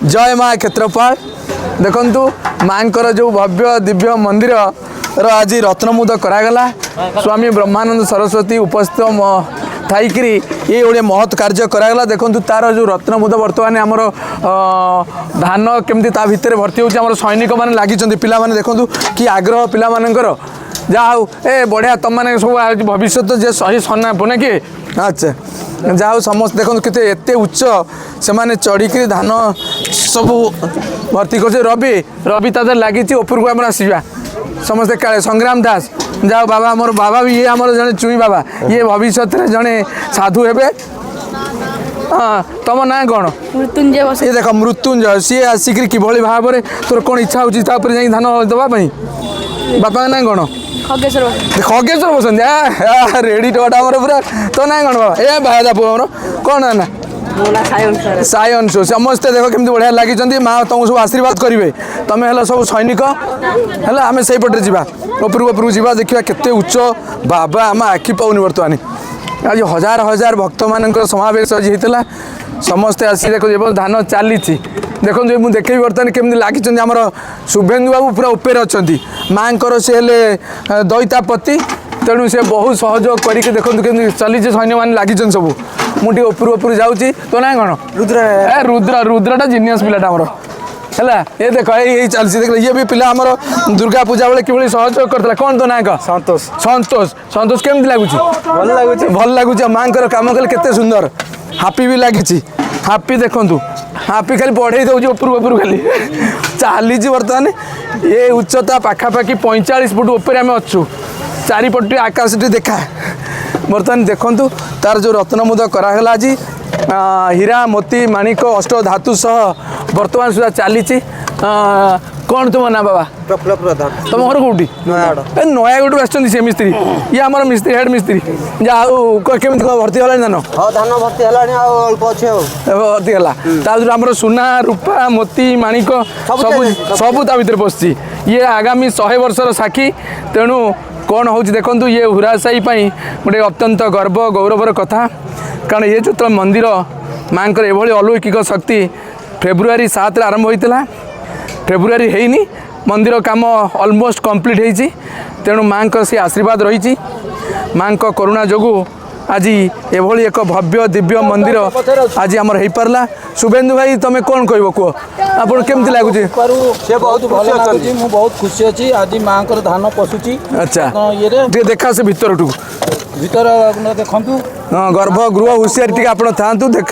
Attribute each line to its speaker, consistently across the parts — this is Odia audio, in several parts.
Speaker 1: ଜୟ ମା କ୍ଷେତ୍ରପାଳ। ଦେଖନ୍ତୁ, ମାଙ୍କର ଯେଉଁ ଭବ୍ୟ ଦିବ୍ୟ ମନ୍ଦିରର ଆଜି ରତ୍ନମୁଦ କରାଗଲା, ସ୍ୱାମୀ ବ୍ରହ୍ମାନନ୍ଦ ସରସ୍ୱତୀ ଉପସ୍ଥିତ ଥାଇକିରି ଇଏ ଗୋଟିଏ ମହତ୍ କାର୍ଯ୍ୟ କରାଗଲା। ଦେଖନ୍ତୁ, ତାର ଯେଉଁ ରତ୍ନମୁଦ ବର୍ତ୍ତମାନ ଆମର ଧାନ କେମିତି ତା ଭିତରେ ଭର୍ତ୍ତି ହେଉଛି। ଆମର ସୈନିକମାନେ ଲାଗିଛନ୍ତି, ପିଲାମାନେ ଦେଖନ୍ତୁ କି ଆଗ୍ରହ ପିଲାମାନଙ୍କର। ଯାହା ହଉ, ଏ ବଢ଼ିଆ, ତମମାନେ ସବୁ ଭବିଷ୍ୟତ ଯେ ଶହୀ ସନା ନାକି। ଆଚ୍ଛା, ଯାହା ହଉ, ସମସ୍ତେ ଦେଖନ୍ତୁ କେତେ ଏତେ ଉଚ୍ଚ ସେମାନେ ଚଢ଼ିକିରି ଧାନ ସବୁ ଭର୍ତ୍ତି କରୁছে। ରବି, ରବି ତା ଦେହରେ ଲାଗିଛି। ଉପରକୁ ଆମର ଆସିବା ସମସ୍ତେ। କାଳେ ସଂଗ୍ରାମ ଦାସ, ଯାଉ ବାବା, ଆମର ବାବା ବି ଇଏ ଆମର ଜଣେ ଚୁଇଁ ବାବା, ଇଏ ଭବିଷ୍ୟତରେ ଜଣେ ସାଧୁ ହେବେ। ହଁ, ତମ ନାଁ କ'ଣ?
Speaker 2: ମୃତ୍ୟୁଞ୍ଜୟ।
Speaker 1: ଇଏ ଦେଖ ମୃତ୍ୟୁଞ୍ଜୟ, ସିଏ ଆସିକିରି କିଭଳି ଭାବରେ। ତୋର କ'ଣ ଇଚ୍ଛା ହେଉଛି ତାପରେ ଯାଇ ଧାନ ଦେବା ପାଇଁ? ବାପାଙ୍କ ନାଁ କ'ଣ?
Speaker 2: ଖଗେଶ୍ୱର।
Speaker 1: ଖଗେଶ୍ୱର ବସନ୍ତି। ରେଡ଼ି ଟଙ୍କା ଆମର ପୁରା। ତୋ ନାଁ କ'ଣ ବାବା? ଏ ଭାଇଦା ପୁଅ ଆମର, କ'ଣ ନା? ସାୟନ୍ସ। ସମସ୍ତେ ଦେଖ କେମିତି ବଢ଼ିଆ ଲାଗିଛନ୍ତି। ମା ତମକୁ ସବୁ ଆଶୀର୍ବାଦ କରିବେ। ତମେ ହେଲ ସବୁ ସୈନିକ। ହେଲା, ଆମେ ସେଇପଟରେ ଯିବା, ଉପରକୁ ଉପରକୁ ଯିବା, ଦେଖିବା କେତେ ଉଚ୍ଚ। ବାବା, ଆମ ଆଖି ପାଉନି। ବର୍ତ୍ତମାନ ଆଜି ହଜାର ହଜାର ଭକ୍ତମାନଙ୍କର ସମାବେଶ ଆଜି ହେଇଥିଲା। ସମସ୍ତେ ଆସି ଦେଖନ୍ତୁ ଏବଂ ଧାନ ଚାଲିଛି। ଦେଖନ୍ତୁ, ମୁଁ ଦେଖେଇବି ବର୍ତ୍ତମାନ କେମିତି ଲାଗିଛନ୍ତି। ଆମର ଶୁଭେନ୍ଦୁ ବାବୁ ପୁରା ଉପରେ ଅଛନ୍ତି। ମାଙ୍କର ସେ ହେଲେ ଦଇତାପତି, ତେଣୁ ସେ ବହୁତ ସହଯୋଗ କରିକି ଦେଖନ୍ତୁ କେମିତି ଚାଲିଛି, ସୈନ୍ୟମାନେ ଲାଗିଛନ୍ତି ସବୁ। ମୁଁ ଟିକେ ଉପରୁ ଉପରୁ ଯାଉଛି। ତୋ ନାଁ କ'ଣ?
Speaker 3: ରୁଦ୍ର।
Speaker 1: ଏ ରୁଦ୍ର, ରୁଦ୍ରଟା ଜିନିୟସ୍ ପିଲାଟା ଆମର। ହେଲା, ଏ ଦେଖ, ଏଇ ଏଇ ଚାଲିଛି। ଦେଖିଲେ, ଇଏ ବି ପିଲା ଆମର ଦୁର୍ଗା ପୂଜା ବେଳେ କିଭଳି ସହଯୋଗ କରିଥିଲା। କ'ଣ ତୋ ନାଁ କହ?
Speaker 3: ସନ୍ତୋଷ।
Speaker 1: ସନ୍ତୋଷ। ସନ୍ତୋଷ, କେମିତି ଲାଗୁଛି?
Speaker 3: ଭଲ ଲାଗୁଛି।
Speaker 1: ଭଲ ଲାଗୁଛି। ଆଉ ମାଙ୍କର କାମ କଲେ କେତେ ସୁନ୍ଦର। ହାପି ବି ଲାଗିଛି। ହାପି ଦେଖନ୍ତୁ, ହାପି ଖାଲି ବଢ଼େଇ ଦେଉଛି ଉପରୁ ଉପରୁ ଖାଲି ଚାଲିଛି। ବର୍ତ୍ତମାନ ଏ ଉଚ୍ଚତା ପାଖାପାଖି 45 ଫୁଟ ଉପରେ ଆମେ ଅଛୁ। ଚାରିପଟେ ଆକାଶଟି ଦେଖା। ବର୍ତ୍ତମାନ ଦେଖନ୍ତୁ, ତାର ଯେଉଁ ରତ୍ନମୁଦ କରାଗଲା ଆଜି, ହୀରା ମୋତି ମାଣିକ ଅଷ୍ଟ ଧାତୁ ସହ ବର୍ତ୍ତମାନ ସୁଦ୍ଧା ଚାଲିଛି। କ'ଣ ତୁମ ନାଁ ବାବା?
Speaker 3: ପ୍ରଫୁଲ୍ଲ ପ୍ରଧାନ।
Speaker 1: ତମ ଘର କୋଉଠି?
Speaker 3: ନୟାଗଡ଼।
Speaker 1: ଏ ନୟାଗଡ଼ରୁ ଆସିଛନ୍ତି ସେ ମିସ୍ତ୍ରୀ। ଇଏ ଆମର ମିସ୍ତ୍ରୀ, ହେଡ୍ ମିସ୍ତ୍ରୀ। ଯାହା ହଉ, କେମିତି କ'ଣ ଭର୍ତ୍ତି ହେଲାଣି ଧାନ?
Speaker 3: ହଁ, ଧାନ ଭର୍ତ୍ତି ହେଲାଣି, ଆଉ ଅଳ୍ପ ଅଛି। ଆଉ
Speaker 1: ଭର୍ତ୍ତି ହେଲା। ତା ଭିତରୁ ଆମର ସୁନା ରୂପା ମୋତି ମାଣିକ ସବୁ ସବୁ ତା ଭିତରେ ପଶିଛି। ଇଏ ଆଗାମୀ 100 ବର୍ଷର ସାକ୍ଷୀ। ତେଣୁ କ'ଣ ହେଉଛି ଦେଖନ୍ତୁ, ଇଏ ହୁରାସାହି ପାଇଁ ଗୋଟେ ଅତ୍ୟନ୍ତ ଗର୍ବ ଗୌରବର କଥା। କାରଣ ଇଏ ଯେତେବେଳେ ମନ୍ଦିର ମାଙ୍କର ଏଭଳି ଅଲୌକିକ ଶକ୍ତି ଫେବୃଆରୀ 7ରେ ଆରମ୍ଭ ହୋଇଥିଲା, ଫେବୃଆରୀ ହେଇନି, ମନ୍ଦିର କାମ ଅଲମୋଷ୍ଟ କମ୍ପ୍ଲିଟ୍ ହେଇଛି। ତେଣୁ ମାଙ୍କ ସେ ଆଶୀର୍ବାଦ ରହିଛି। ମାଙ୍କ କରୁଣା ଯୋଗୁଁ ଆଜି ଏଭଳି ଏକ ଭବ୍ୟ ଦିବ୍ୟ ମନ୍ଦିର ଆଜି ଆମର ହେଇପାରିଲା। ଶୁଭେନ୍ଦୁ ଭାଇ, ତମେ କ'ଣ କହିବ କୁହ, ଆପଣ କେମିତି ଲାଗୁଛି?
Speaker 4: ସେ ବହୁତ ଭଲ ଲାଗୁଛି, ମୁଁ ବହୁତ ଖୁସି ଅଛି। ଆଜି ମାଙ୍କର ଧାନ ପଶୁଛି।
Speaker 1: ଆଚ୍ଛା,
Speaker 4: ଇଏରେ
Speaker 1: ଟିକେ ଦେଖା ସେ ଭିତରଠୁ।
Speaker 4: ଭିତର ଦେଖନ୍ତୁ।
Speaker 1: ହଁ, ଗର୍ଭଗୃହ। ହୁସିଆରି ଟିକେ ଆପଣ ଥାଆନ୍ତୁ। ଦେଖ,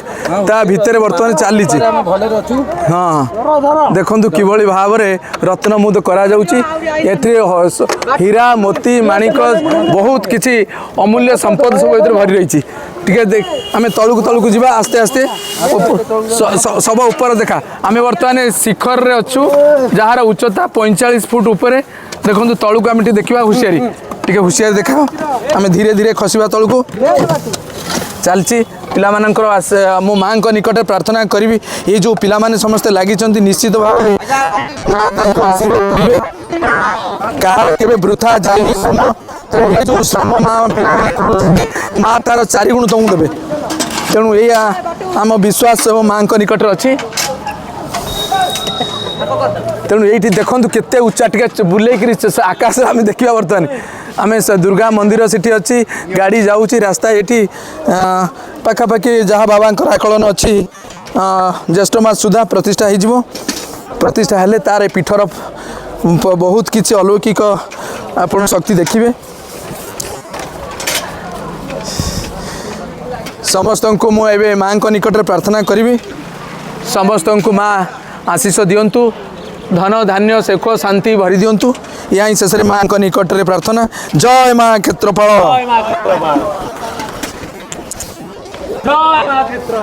Speaker 1: ତା ଭିତରେ ବର୍ତ୍ତମାନ ଚାଲିଛି।
Speaker 4: ଆମେ ଭଲରେ ଅଛୁ।
Speaker 1: ହଁ, ଦେଖନ୍ତୁ କିଭଳି ଭାବରେ ରତ୍ନମୁଦ କରାଯାଉଛି। ଏଥିରେ ହୀରା ମୋତି ମାଣିକ ବହୁତ କିଛି ଅମୂଲ୍ୟ ସମ୍ପଦ ସବୁ ଏଥିରେ ଭରି ରହିଛି। ଟିକେ ଆମେ ତଳକୁ ତଳକୁ ଯିବା ଆସ୍ତେ ଆସ୍ତେ। ସବ ଉପରେ ଦେଖା। ଆମେ ବର୍ତ୍ତମାନ ଶିଖରରେ ଅଛୁ, ଯାହାର ଉଚ୍ଚତା 45 ଫୁଟ ଉପରେ। ଦେଖନ୍ତୁ, ତଳକୁ ଆମେ ଟିକେ ଦେଖିବା। ହୁସିଆରି, ଟିକେ ହୁସିଆରି ଦେଖା। ଆମେ ଧୀରେ ଧୀରେ ଖସିବା ତଳକୁ। ଚାଲିଛି ପିଲାମାନଙ୍କର। ମୁଁ ମାଆଙ୍କ ନିକଟରେ ପ୍ରାର୍ଥନା କରିବି, ଏଇ ଯେଉଁ ପିଲାମାନେ ସମସ୍ତେ ଲାଗିଛନ୍ତି, ନିଶ୍ଚିତ ଭାବରେ କାହାର କେବେ ବୃଥା ଯାଇନି ଶ୍ରମ। ତେଣୁ ଏ ଯେଉଁ ଶ୍ରମ ମା ମା ତାର ଚାରିଗୁଣ ତମକୁ ଦେବେ। ତେଣୁ ଏଇଆ ଆମ ବିଶ୍ୱାସ ଏବଂ ମାଆଙ୍କ ନିକଟରେ ଅଛି। ତେଣୁ ଏଇଠି ଦେଖନ୍ତୁ କେତେ ଉଚ୍ଚା। ଟିକେ ବୁଲେଇକିରି ସେ ଆକାଶରେ ଆମେ ଦେଖିବା। ବର୍ତ୍ତମାନ ଆମେ ସେ ଦୁର୍ଗା ମନ୍ଦିର ସେଠି ଅଛି, ଗାଡ଼ି ଯାଉଛି ରାସ୍ତା। ଏଠି ପାଖାପାଖି ଯାହା ବାବାଙ୍କର ଆକଳନ ଅଛି, ଜ୍ୟେଷ୍ଠ ମାସ ସୁଦ୍ଧା ପ୍ରତିଷ୍ଠା ହେଇଯିବ। ପ୍ରତିଷ୍ଠା ହେଲେ ତାର ଏ ପୀଠର ବହୁତ କିଛି ଅଲୌକିକ ଆପଣ ଶକ୍ତି ଦେଖିବେ। ସମସ୍ତଙ୍କୁ ମୁଁ ଏବେ ମାଆଙ୍କ ନିକଟରେ ପ୍ରାର୍ଥନା କରିବି, ସମସ୍ତଙ୍କୁ ମା ଆଶିଷ ଦିଅନ୍ତୁ, ଧନ ଧାନ୍ୟ ସୁଖ ଶାନ୍ତି ଭରି ଦିଅନ୍ତୁ। ଏହା ହିଁ ଶେଷରେ ମାଆଙ୍କ ନିକଟରେ ପ୍ରାର୍ଥନା। ଜୟ ମା କ୍ଷେତ୍ରପାଳ।
Speaker 5: ଜୟ ମା କ୍ଷେତ୍ର।